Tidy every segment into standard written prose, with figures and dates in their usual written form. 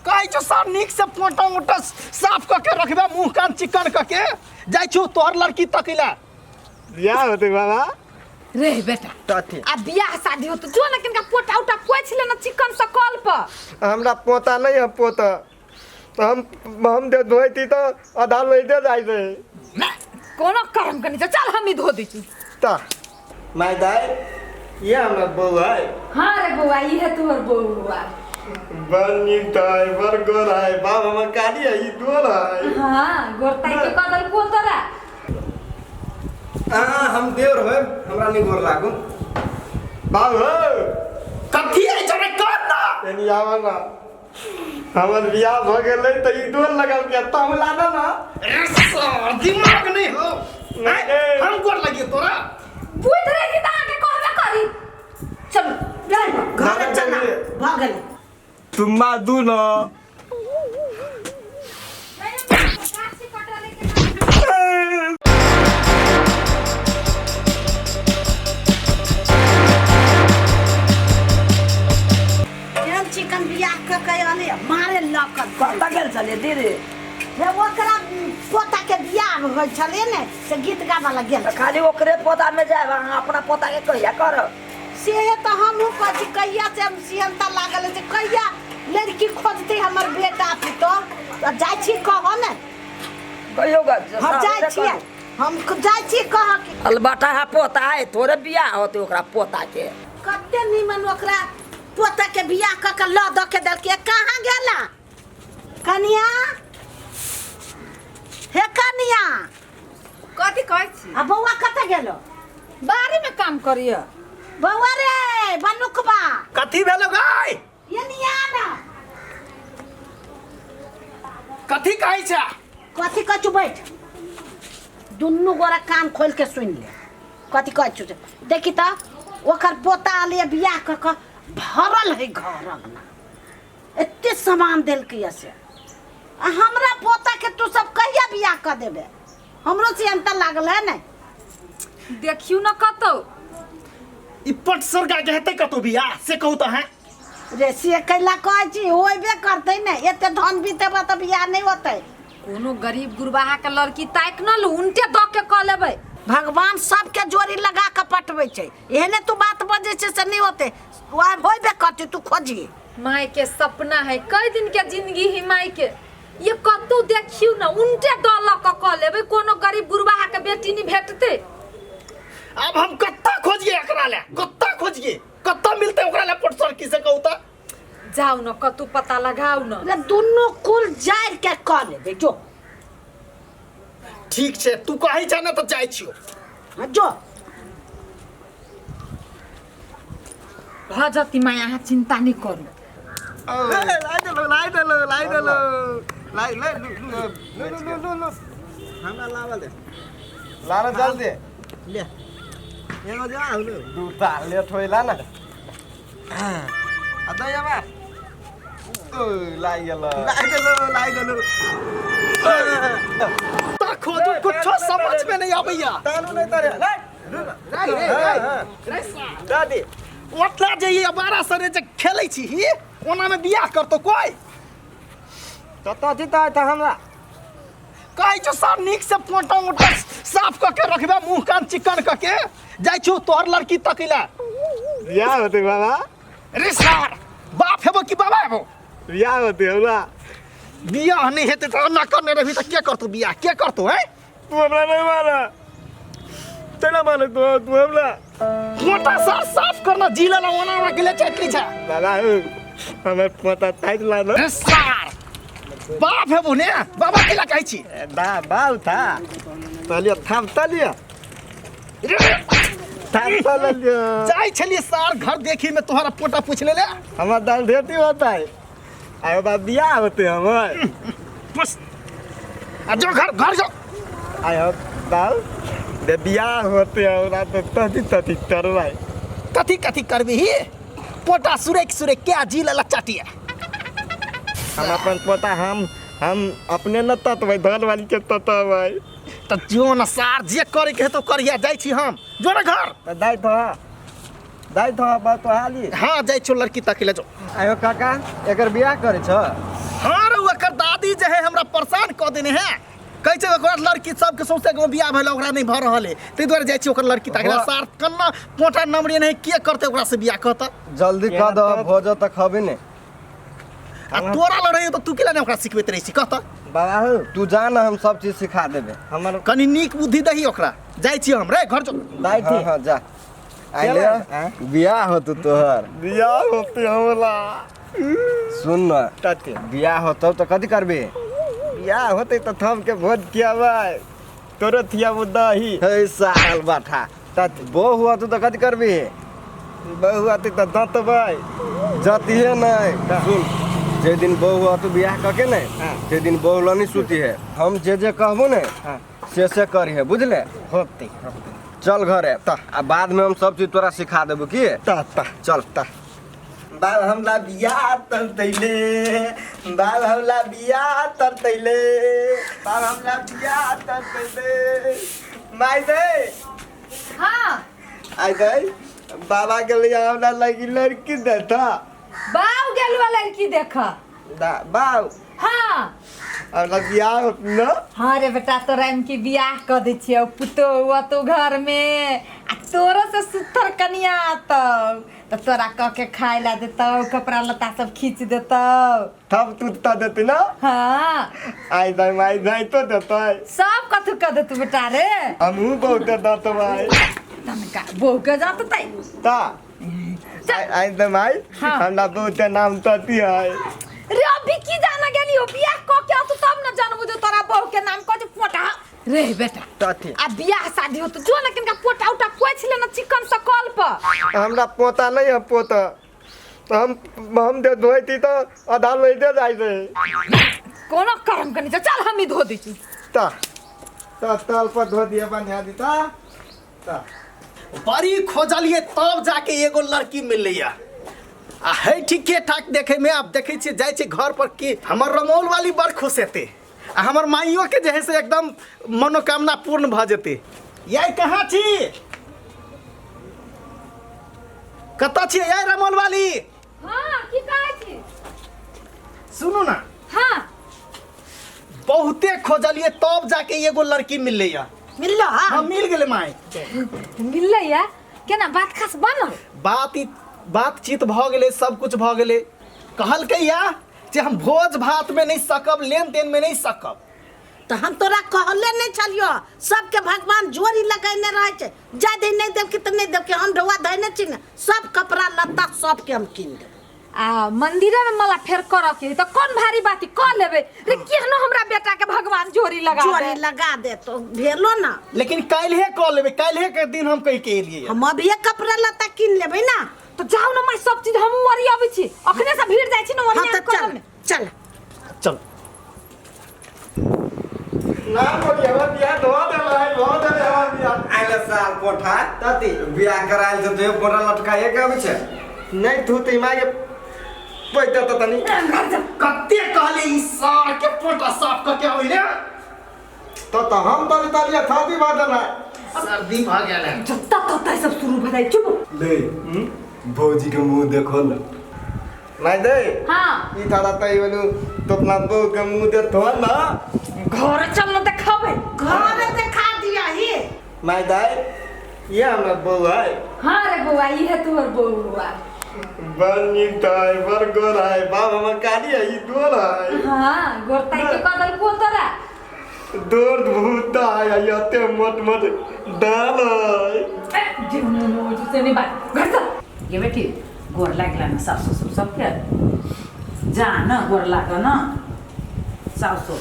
कहै छौ सर नीक से पोटा मोटा साफ कऽ के रखबे मुंह कान चिकन कऽ के जाइ छौ तोहर लड़की तकै ला। बियाह होतै बाबा? रे बेटा, कथी? आ बियाह शादी होतो जो ना किनका पोटा उटा पोछि ले ना चिकन से कल पर। हमरा पोता नहीं है पोता, हम दे धोती तो आधा लोइदे जाइ रहे। ना, कोनो कर्म करनी छै, चल हम ही धो दै छी। ता माय दाई ये हमर बौआ है। हाँ रे बौआ, ई है तोहर बौआ। बड़ नीक है, बड़ गोर है बाप, हमर काली है, ई गोर है। हाँ, गोर ताई के कह देलको तोरा। हाँ, हम देवर होए, हमरा नहीं गोर लागू। बाप हो। कथी है जरे कर ना। एनी आवा ना, हमर बियाह भ गेलै त ई डोर लगल के तम लाना ना। रे सर, दिमाग नहीं हो। नहीं। हम गोर लगी तोरा? बुझ रही थी त अहाँके कहबे करी। चलू चल घर चल, भऽ गेलै। तुम्मा दू न। केहन चिकन बियाह कऽ के अलै मारे लऽ कऽ। कतऽ गेल छलियै दीदी? हे ओकरा पोता के बियाह होइ छलै ने, से गीत गाबऽ लए गेल। तऽ खाली ओकरे पोता में जायब अहाँ, अपना पोता के कहिया करब? से तऽ हमहूँ कहै छी, कहिया से हम सियनता लागल छै, कहिया लड़की खोजतै हमर बेटा पुतोह। तऽ जाइ छी कहऽ ने। कहियो ग। हम जाइ छियै, हम जाइ छी कहऽ के। अलबटा है पोता है, थोड़े बियाह होते ओकरा पोता के। कते नीमन ओकरा पोता के बियाह कऽ के लऽ दऽ के देलकै। कहाँ गेला कनिया? हे कनिया। कथी कहै छी? आ बौआ कतऽ गेलो? बाड़ी में काम करिय। बौआ रे बनुकबा। कथी भेलो गाय? ये निया ना। कथी कहै छै? कथी कहै छौ? बैठ, दुनू गोरा कान खोल के सुनि ले कथी कहै छौ। देखी तऽ ओकर पोता अलिए बियाह कऽ कऽ, भरल है घर अंगना, एते सामान देलकै से। आ हमरा पोता के तू सब कहिया बियाह कऽ देबे? हमरो चिंता लागल है ने। देखियौ न कतौ। ई पट सरगा के हेतै कतौ बियाह से कहू तऽ? हैं रे, से कैला कहै छी? होबे करतै ने, एते धन बीतेबा तऽ बियाह नहि होतै? कोनो गरीब गुरबाहा के लड़की ताकि न लू, उनटे दऽ के कऽ लेबै। भगवान सबके जोड़ी लगा कऽ पटबै छै, एहने तू बात बजै छै से नहि होतै। आब होबे करतै, तू खोजही। माय के सपना है, कई दिन के जिंदगी ही माय के। ये कतौ देखियौ न, उनटे दऽ लऽ कऽ कऽ लेबै। कोनो गरीब गुरबाहा के बेटी नहि भेटतै? अब हम कत्ता खोजिए एकरा ले, कत्ता खोजिए, कत्ता मिलते ओकरा ले पट सरकी से कहू तऽ? जाउ न कतौ पता लगाउ न। रे, दुनू कुल जारि के कऽ लेबै, जो। ठीक छै, तू कहै छ ने तऽ जाइ छियौ। हाँ, जो। भऽ जती माय, अहाँ चिंता नहि करू। लाई देलो, लाई देलो, लाई देलो, लाई लाई लू लू लू लू लू लू, हमरा लावल दे। लाना जल्दी। ले एगो जा हुलो। दूटा लेट होइला ना। आ दया ओ लाई गेल। लाई देलो, लाई देलो। ता खोजू, कुछो समझ में नहीं आबैया। तानू नहीं तारे लाई। रे रे रे रे, दादी। ओतला जे ई अबारा सरे जे खेलै छी ही, ओना में बियाह करतो कोई? कतऽ जीता तऽ हमरा कहै छौ सर नीक से पोटा मोटा साफ कऽ के रखबे, मुंह कान चिकन कऽ के। जाइ छौ तोहर लड़की तकै ला। बियाह होतै बाबा? रे सर, बाप हेबो कि बाबा हेबो? बियाह होतै हमरा। बियाह नहि हेतै तऽ ओना करने रहबी तऽ के करतौ बियाह, के करतौ? हैं, तू हमरा नहीं माना, तेना माने तू तू हमरा मोटा सर साफ करना जिला ला ओना ओना गेले चटली छै। बाबा हो, हमर पोता ताकि ला रे सार, बाप हेबो ने, बाबा केला कहै छी? बा बाल था तलियो, थाम तलियो। रे थाम तलियो। जाइ छलियै सार घर देखी में तोहरा पोटा पूछ ले ले। हमर दाल धेती होता है, आयो बा बियाह होते हमर। बस आ जो घर घर जो। आयो बाल दे, बियाह होते हमरा तो तथी तथी करबै। कथी कथी करबी? पोटा सुरेक सुरेक के जी लला चटिया। हम अपन पोता हम अपने न ततबै, धन वाली के ततबै। तऽ जो न सार, जे करे के हेतौ करिया, जाइ छी हम, जो न घर। तऽ दाइ तो दाइ तो बात तो हाली। हाँ, जाइ छौ लड़की तक ले जो। आयो काका, एकर बियाह करे छ? हमरा परेशान कऽ देने है। कहै छै ओकरा लड़की सबके सौंसे गाँव बियाह भेल, ओकरा नहि भऽ रहल है, ताहि दुआरे जाइ छी ओकर लड़की ताकि। सार कन्ना पोटा नमरे नहि के करतै ओकरा से बियाह कहता। जल्दी कऽ दह भोज तऽ खबे ने। आ तोरा लड़ै तऽ तू केला नहि ओकरा सिखबैत रहै छी कहता? बाबा हो, तू जा ना, हम सब चीज सिखा देबे। हमर कनि नीक बुद्धि दही ओकरा। जाइ छी हम रे, घर जो। दाइ हाँ थी हाँ, जा आइले। आँय? बियाह होतौ तोहर। बियाह होते हमरा। सुन न। तते बियाह होतौ तऽ कथी करबे? बियाह होते तऽ थम के भोज खियाबै, तोरो थियाबू दही। हे साल बाठा। तते बहु होतौ तऽ कथी करबी? बहु आते तऽ दतबै। जतिहे नहीं। सुन, जे दिन बहु होतौ बियाह कके ने, हाँ। ते दिन बहु लनी सुती है। हम जे जे कहबो ने, हाँ। से करी है, बुझले? होते होते। चल घरे, आ बाद में हम सब चीज तोरा सिखा देबो की। ता ता। चल। ता बाल हमला बियाह तर तैले, बाल हमला बियाह तर तैले, बाल हमला बियाह तर तैले। माय दे। हाँ। आई दे, बाबा के लिए हमरा लगी लड़की देता। बाव गेल लड़की देख। बाब। हाँ। हमरा बियाह होत न? हाँ रे बेटा, तोरा इनकी बियाह कऽ दै छियौ, पुतोहु अतौ घरमे आ तोरो से सुथर कनिया अतौ तऽ तोरा कऽ के खाय ला देतौ, कपड़ा लत्ता सब खींच देतौ। तब तू त देती ना? हाँ। आई दे माई दे तो देतै। सब कथू कऽ देतौ बेटा रे। हमहूँ बहुत दतबै। तनका बहू के जततै। ता आई दे माई। हाँ। हमरा बहुत नाम तती है। रे अभी की जाना गेली हो, बियाह कऽ के अतौ तब न जानबू जे तोरा बहू के नाम कऽ जे पोटा रे बेटा। तथी आ बियाह शादी होतो जो ना किनका पोटा उटा पोछि लेना चिकन से कल पर। हमरा पोता नहीं है पोता, हम दे धोती तऽ आधा लैते जाइ छै। कोनो कर्म कनी चल, हम ही धो दै छी। ता ता तल पर धो दिया बन्हा दी ता ता। बड़ी खोजलिए तब जाके एगो लड़की मिललै। आ है ठीके ठाक देखे में। आब देखै छियै जाइ छियै घर पर कि हमर रमौल वाली बड़ खुश हेतै आ हमर माइयो के जे है से एकदम मनोकामना पूर्ण भऽ जेतै। याय कहाँ छी, कतऽ छियै याय रमौल वाली? हाँ, की कहै छी? सुनू ना। हाँ। बहुते खोजलिए तब जाके एगो लड़की मिललै। मिललो? हाँ। हाँ, मिल गेलै माय। मिललै या? केना बात खास बनल? बात बातचीत भऽ गेलै, सब कुछ भऽ गेलै। कहलकै या जे हम भोज भात में नहीं सकब, लेन देन में नहीं सकब। तऽ हम तोरा कहले नहीं छलियो, सबके भगवान जोड़ी लगेने रहै छै। जादे नहीं देलकै तऽ नहीं देलकै, हम ढौआ धैने छी ने, सब कपड़ा लत्ता सबके हम कीन देबै। आ मंदिरे में मला फेर करऽ के है तऽ कोन भारी बात है, कऽ लेबै रे। केहनो हमरा बेटा के भगवान जोड़ी लगा जोड़ी दे। लगा दे तो भेलो ना। लेकिन काल्हे कऽ लेबै, काल्हे के दिन हम कहि के एलियै। हम अभिये कपड़ा लत्ता कीन लेबै ना। तऽ जाउ ने माय, सब चीज हमहूँ ओरियाबै छी, अखने से भीड़ जाइ छी ने। हाँ। ओरियान तऽ करऽ चल मे। चल। चल। नाम बोलिए, हमरा बियाह धो देलै, धो देलै हमरा बियाह। आइले साल कोठा। तती बियाह करायल छै तो पोटा लटकाए के आबै छै। नहीं थू तो माय के पैसा तो तनी। कते कहले ई सार के पोटा साफ कऽ के आबै ले। तो हम तो तालिया थाती भऽ देलै। सर्दी भऽ गेल है। जत्ता तत्ता सब शुरू भऽ जाइ, चुप। ले, भौजी के मुंह देखो न। माय दे। हाँ। ई थारा तई बोलू तो अपना बहू के मुंह दे थो ना। घर चल न देखाबै। घर देखा दिया ही। माय दाई, ये हमर बहू है। हाँ रे बौआ, ई है तोहर बौआ। बड़ नीक है, बड़ गोर है। बाप हमर काली है, ई गोर है। हाँ, गोरताई के कऽ देलकौ तोरा। दर्द भूता है, ये मोट मोट दाल है। ए, जे मुँह से नहीं बात, घर चल। गे बेटी, गोर लागला न सासु ससुर सबके? जा न, गोर लाग न सासु।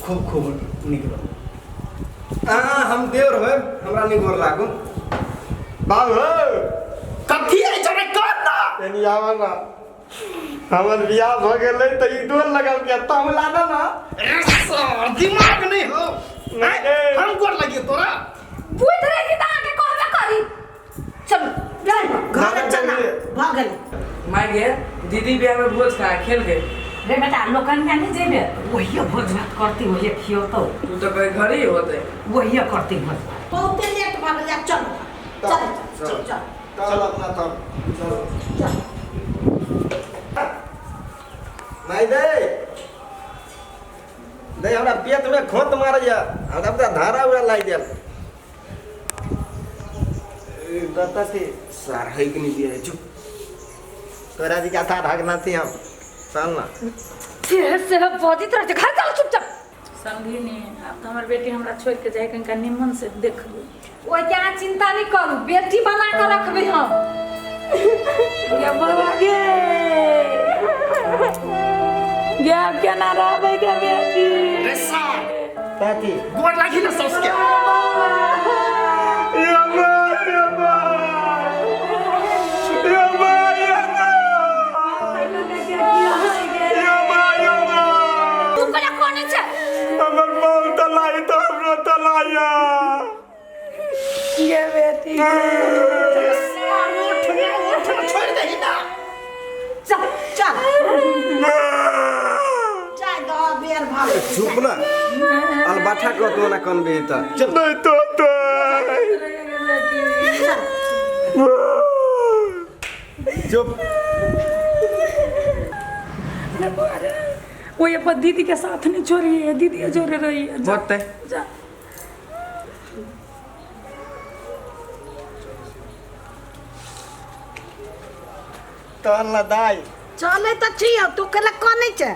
खूब खूब नीक रहू। आ हम देवर होय, हमरा नहीं गोर लागू। बाबू। कथी है जरा कर ना। एनी आवा ना, हमर बियाह भऽ गेलै तऽ ई डोर लगल के तम लादा ना। अरे सार, दिमाग नहीं हो। नहीं। हम गोर लगिए तोरा? बुझ रही थी तऽ अहाँके कहबे करी। चलू। चल घर चल, भऽ गेलै। माय गे, दीदी बियाह में भोज खा खेल गए। रे बेटा, लोकनिया नहीं जेबे, वही भोज भात करती, वही खियतौ। तू तो कहीं घर ही होते। वही करती भोज भात। बहुते लेट भऽ गेलै, चल चल चल। चल अपना तब चल। चल। माय दे दे हमरा पेट में खोत मारैया हमरा पूरा धारा उरा लागि गेल बताते सार है कि नहीं दिया है चुप तोरा जी का था भागना थी हम चल ना से से बजित रह घर चल चुपचाप। समझी आब तो हमर बेटी हमरा छोड़ के जाए कनिका निमन से देखबे। ओइ के अहाँ चिंता नहीं करू, बेटी बना के रखबे हम। गे बाबा गे गे आब केना रहबै गे बेटी। रे सार ताती गोर लागी ना सौस के। तू कोना कोने छै? हमर बाप तलाई तो हमरो तलाया गे बेटी सार उठ उठ छोड़ दही ना। चल चल जाय दो बेर भऽ गेल। चुप ना अलबाठा कह तो ना कनबे त चल नहीं तो तो चुप वो ये पर दीदी के साथ नहीं छोड़ी है, दीदी जोड़े रही है। जा, बते जा। तहन ला दाई चलै तऽ छियौ, तू केला कनै छै?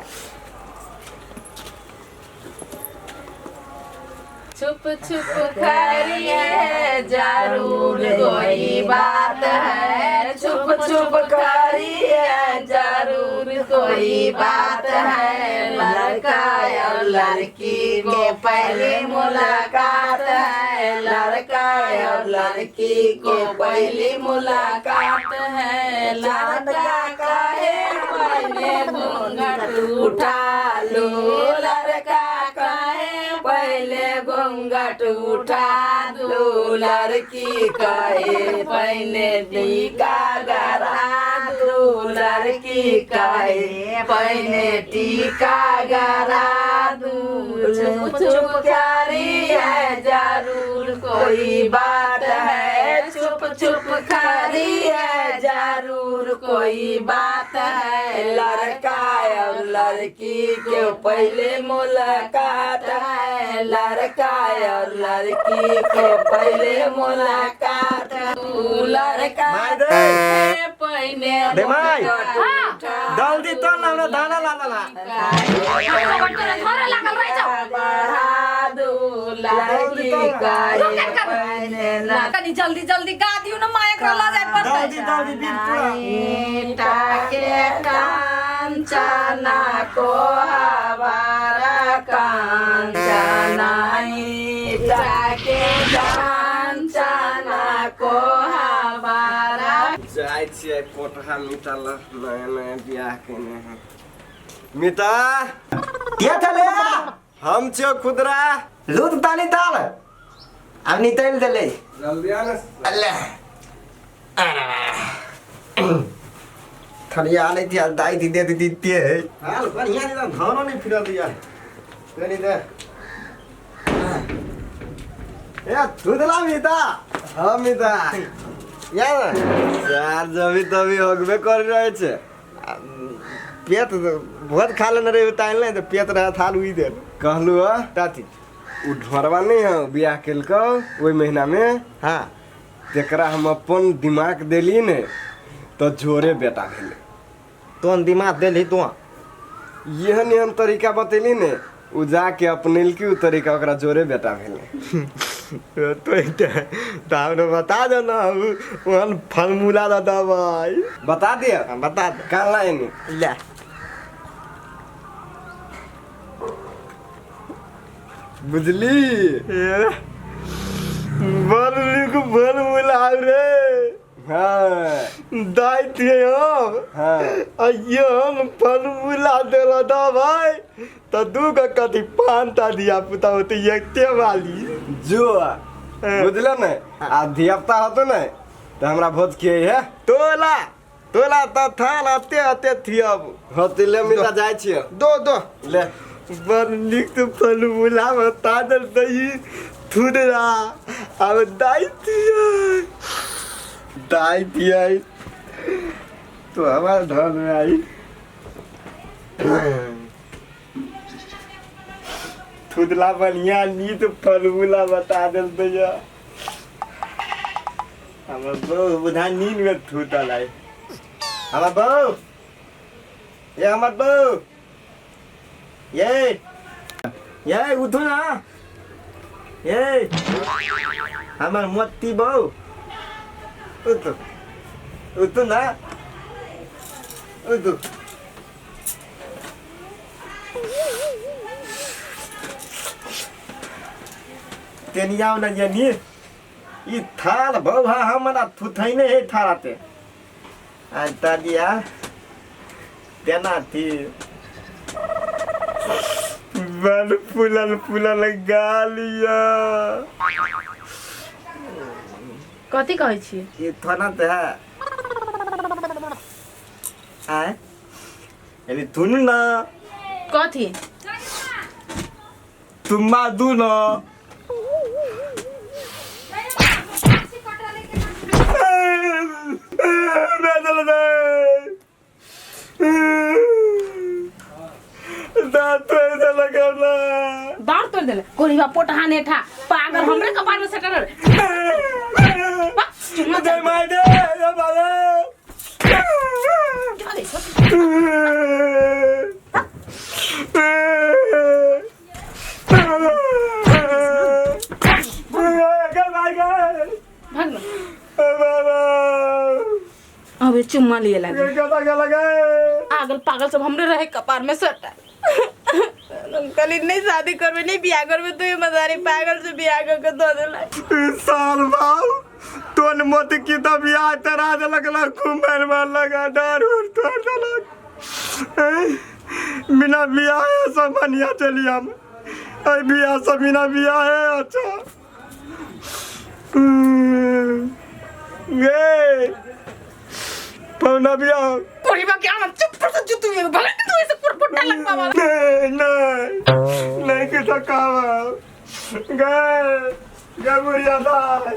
छुप छुप करिए जरूर कोई बात है, छुप छुप करिए जरूर कोई बात है, लड़का और लड़की को पहली मुलाकात है, लड़का और लड़की को पहली मुलाकात है, लड़का कहे पहले घूंघट उठा लो, लड़का कहे पहले घूंघट उठा दो, लड़की कहे पहले टीका गरा दो, लड़की कहे पहले टीका गरा दो, छुप छुप करी है जरूर कोई बात है, छुप छुप करी है जरूर कोई बात है, लड़का और लड़की के पहले मुलाकात है, लड़का और लड़की के पहले मुलाकात है, लड़का माय दे पहले दे my. घूंघट उठा जल्दी तोल ना हमरा दाना लाना ला घरे लागल रहि जाऊ। बढ़ा दू, लड़की कहे पहले ना कनी जल्दी जल्दी गा दियौ न माँ, एकरा लऽ जाय पड़तै। जल्दी जल्दी बीत पूरा के कांचना को हवारा कांचना के कांचना को हवारा। जाइ छियै कोठा मिता ल नया नया बियाह केने है। मिता के चले हम छियो खुदरा लूट तानी ताल अब निकल देले जल्दी आ ना। अल्लाह थरिया आले थी दाई दी दे दी ते है हाल बढ़िया नहीं धानो नहीं फिरल दिया नहीं दे ए थुदला मिता। हाँ मिता यार यार जबी तभी होगबे कर रहे छे। पेट बहुत खा लेने रे ताल नहीं तो पेट रहा थाल उई दे कहलू ह ताती उ ढोरवा नहीं है बियाह केलको ओहि महीना में। हाँ तेकरा हम अपन दिमाग देली ने तो जोरे बेटा भेलै। तोन दिमाग देली तो एहन एहन तरीका बतेली ने उ जाके अपनेलकी उ तरीका ओकरा जोरे बेटा भेलै। तो तो हमने बता दो ना वहन फार्मूला दे भाई बता दिया। बता दे कान लाइन ले बुझली बड़ नीक फार्मूला रे। हाँ दाई थे हम। हाँ अयो हम फार्मूला देला दा भाई तो दू का कथी पान ता दिया पुता होते एकते वाली जो बुझल ने आ धियापुता होतो ने तो हमरा भोज किए है तोला तोला त थाल आते आते थी अब होते ले मिला जाय छियो दो दो ले बड़ नीक तो फार्मूला बता दल दही थुदरा अब दाई थी दाई थी आई तो हमारे धन में आई। थुदला बढ़िया नीत फलबुला बता दिल भैया। हमर बहू बुधा नींद में थूतल है। हमर बहू, ये हमर बहू, ये ये उठो ना, ये हमर मोती बहू, उठो उठो ना, उठो। तेनियाव ना ये ई थाल बौहा हमरा थुथैने हे थाराते आ दादिया तेना थी बल फुलल फुलल गालिया। कथी कहै छी? ई थोना त है आय एनी थुन ना। कथी? तुमा दू ना। दाँत तोड़ देले कोरीबा पोटहा नेठा पागल हमरे कपार में सटल रहे। दे मार दे ये बाबा। अबे चुम्मा लिए लगे आगल पागल सब हमरे रहे कपार में सटा। कल नहीं शादी करबे नहीं बियाह करबे तो ये मजारी पागल से बियाह करके दो देला। साल बाप तोन मत की त बियाह तरा देलक ला खूब मार लगा डर उर तोड़ देलक। बिना बियाह सब बनिया चली हम ऐ बियाह सब बिना बियाह है। अच्छा ये पौना बियाह कोरीबा के आना चुप पर से जुतू में भले तू ऐसे पुटपुटा लग पावा। नहीं नहीं नहीं के तो कावा गए गए बुढ़िया दाई।